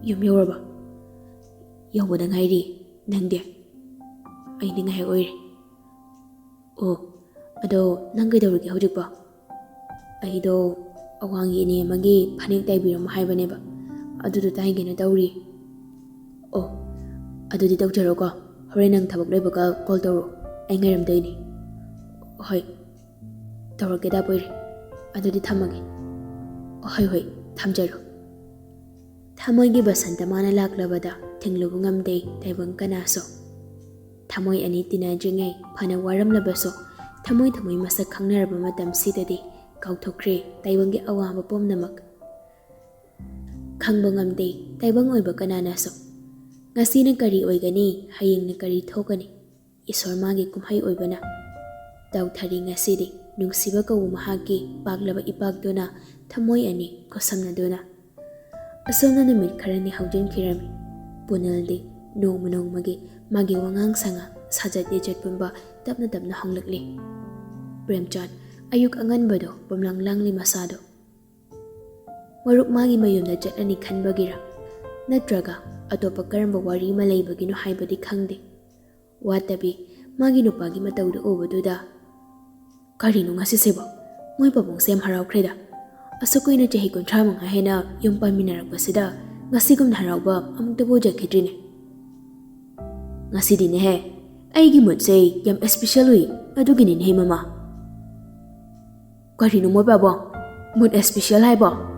ꯌꯨꯝ ꯌꯧꯔꯕ?" "ꯌꯧꯕꯗ ꯉꯥꯏꯔꯤ꯫ ꯅꯪꯗꯤ?" "ꯑꯩꯗꯤ ꯉꯥꯏꯍꯥꯛ ꯑꯣꯏꯔꯦ꯫" "ꯑꯣ, ꯑꯗꯣ ꯅꯪ ꯀꯩꯗꯧꯔꯤꯒꯦ ꯍꯧꯖꯤꯛꯄꯣ?" "ꯑꯩꯗꯣ ꯑꯋꯥꯡꯒꯤ ꯏꯅꯦ ꯑꯃꯒꯤ ꯐꯅꯦꯛ ꯇꯥꯏꯕꯤꯔꯝꯃꯣ ꯍꯥꯏꯕꯅꯦꯕ, ꯑꯗꯨꯗꯣ ꯇꯥꯏꯒꯦꯅ ꯇꯧꯔꯤ꯫" "ꯑꯣ, ꯑꯗꯨꯗꯤ ꯇꯧꯖꯔꯣꯀꯣ꯫ ꯍꯣꯔꯦꯟ ꯅꯪ ꯊꯕꯛ ꯂꯣꯏꯕꯒ ꯀꯣꯜ ꯇꯧꯔꯛꯑꯣ꯫ ꯑꯩ ꯉꯥꯏꯔꯝꯗꯣꯏꯅꯦ꯫" "ꯍꯣꯏ, ꯇꯧꯔꯛꯀꯦ ꯗꯥ ꯄꯣꯏꯔꯩ꯫ ꯑꯗꯨꯗꯤ ꯊꯝꯃꯒꯦ꯫" "ꯍꯣꯏ, ꯍꯣꯏ, ꯊꯝꯖꯔꯣ꯫" ꯊꯃꯣꯏꯒꯤ ꯕꯁꯟꯇ ꯃꯥꯅ ꯂꯥꯛꯂꯕꯗ ꯊꯤꯡꯂꯨꯕ ꯉꯝꯗꯦ ꯇꯥꯏꯕꯪ ꯀꯅꯥꯁꯨ꯫ ꯊꯃꯣꯏ ꯑꯅꯤ ꯇꯤꯟꯅꯗ꯭ꯔꯤꯉꯩ ꯐꯅ ꯋꯥꯔꯝꯂꯕꯁꯨ, ꯊꯃꯣꯏ ꯊꯃꯣꯏ ꯃꯁꯛ ꯈꯪꯅꯔꯕ ꯃꯇꯝꯁꯤꯗꯗꯤ ꯀꯥꯎꯊꯣꯛꯈ꯭ꯔꯦ ꯇꯥꯏꯕꯪꯒꯤ ꯑꯋꯥꯕ ꯄꯨꯝꯅꯃꯛ꯫ ꯈꯪꯕ ꯉꯝꯗꯦ ꯇꯥꯏꯕꯪ ꯑꯣꯏꯕ ꯀꯅꯥꯅꯁꯨ꯫ ꯉꯁꯤꯅ ꯀꯔꯤ ꯑꯣꯏꯒꯅꯤ, ꯍꯌꯦꯡꯅ ꯀꯔꯤ ꯊꯣꯛꯀꯅꯤ? ꯏꯁꯣꯔ ꯃꯥꯒꯤ ꯀꯨꯝꯍꯩ ꯑꯣꯏꯕꯅ ꯇꯧꯊꯔꯤ ꯉꯁꯤꯗꯤ꯫ ꯅꯨꯡꯁꯤꯕ ꯀꯧꯕ ꯃꯍꯥꯛꯀꯤ ꯄꯥꯛꯂꯕ ꯏꯄꯥꯛꯇꯨꯅ ꯊꯃꯣꯏ ꯑꯅꯤ ꯈꯨꯠꯁꯝꯅꯗꯨꯅ꯫ ꯑꯁꯨꯝꯅ ꯅꯨꯃꯤꯠ ꯈꯔꯅꯤ ꯍꯧꯖꯤꯟꯈꯤꯔꯝꯃꯤ꯫ ꯄꯨꯅꯜꯗꯤ ꯅꯣꯡꯃ ꯅꯣꯡꯃꯒꯤ ꯃꯥꯒꯤ ꯋꯥꯉꯥꯡ ꯁꯉꯥꯡ, ꯁꯥꯖꯠ ꯂꯤꯆꯠ ꯄꯨꯝꯕ ꯇꯞꯅ ꯇꯞꯅ ꯍꯣꯡꯂꯛꯂꯤ꯫ ꯄ꯭ꯔꯦꯝꯆꯥꯟ ꯑꯌꯨꯛ ꯑꯉꯟꯕꯗꯣ ꯄꯨꯝꯂꯥꯡ ꯂꯥꯡꯂꯤ ꯃꯁꯥꯗꯣ꯫ ꯃꯔꯨꯞ ꯃꯥꯒꯤ ꯃꯌꯨꯝꯗ ꯆꯠꯂꯅꯤ ꯈꯟꯕꯒꯤꯔ, ꯅꯠꯇ꯭ꯔꯒ ꯑꯇꯣꯞꯄ ꯀꯔꯝꯕ ꯋꯥꯔꯤ ꯑꯃ ꯂꯩꯕꯒꯤꯅꯣ ꯍꯥꯏꯕꯗꯤ ꯈꯪꯗꯦ꯫ ꯋꯥꯠꯇꯕꯤ ꯃꯥꯒꯤ ꯅꯨꯄꯥꯒꯤ ꯃꯇꯧꯗꯨ ꯎꯕꯗꯨꯗ, "ꯀꯔꯤꯅꯣ ꯉꯁꯤꯁꯤꯕꯣ? ꯃꯣꯏ ꯄꯥꯕꯨꯡꯁꯦ ꯌꯥꯝ ꯍꯔꯥꯎꯈ꯭ꯔꯦꯗ꯫ ꯑꯁꯨꯛ ꯀꯨꯏꯅ ꯆꯍꯤ ꯀꯨꯟꯊ꯭ꯔꯥ ꯃꯉꯥ ꯍꯦꯟꯅ ꯌꯨꯝ ꯄꯥꯟꯃꯤꯟꯅꯔꯛꯄꯁꯤꯗ ꯉꯁꯤꯒꯨꯝꯅ ꯍꯔꯥꯎꯕ ꯑꯃꯨꯛꯇꯕꯨ ꯎꯖꯈꯤꯗ꯭ꯔꯤꯅꯦ꯫ "ꯉꯁꯤꯗꯤꯅꯦꯍꯦ, ꯑꯩꯒꯤ ꯃꯨꯠꯁꯦ ꯌꯥꯝ ꯏꯁꯄꯤꯁꯦꯜ ꯑꯣꯏ, ꯑꯗꯨꯒꯤꯅꯤꯅꯦꯍꯦ ꯃꯃꯥ꯫" "ꯀꯔꯤꯅꯣ ꯃꯣꯏ ꯄꯥꯕꯨꯡ? ꯃꯨꯠ ꯏꯁꯄꯤꯁꯦꯜ ꯍꯥꯏꯕꯣ?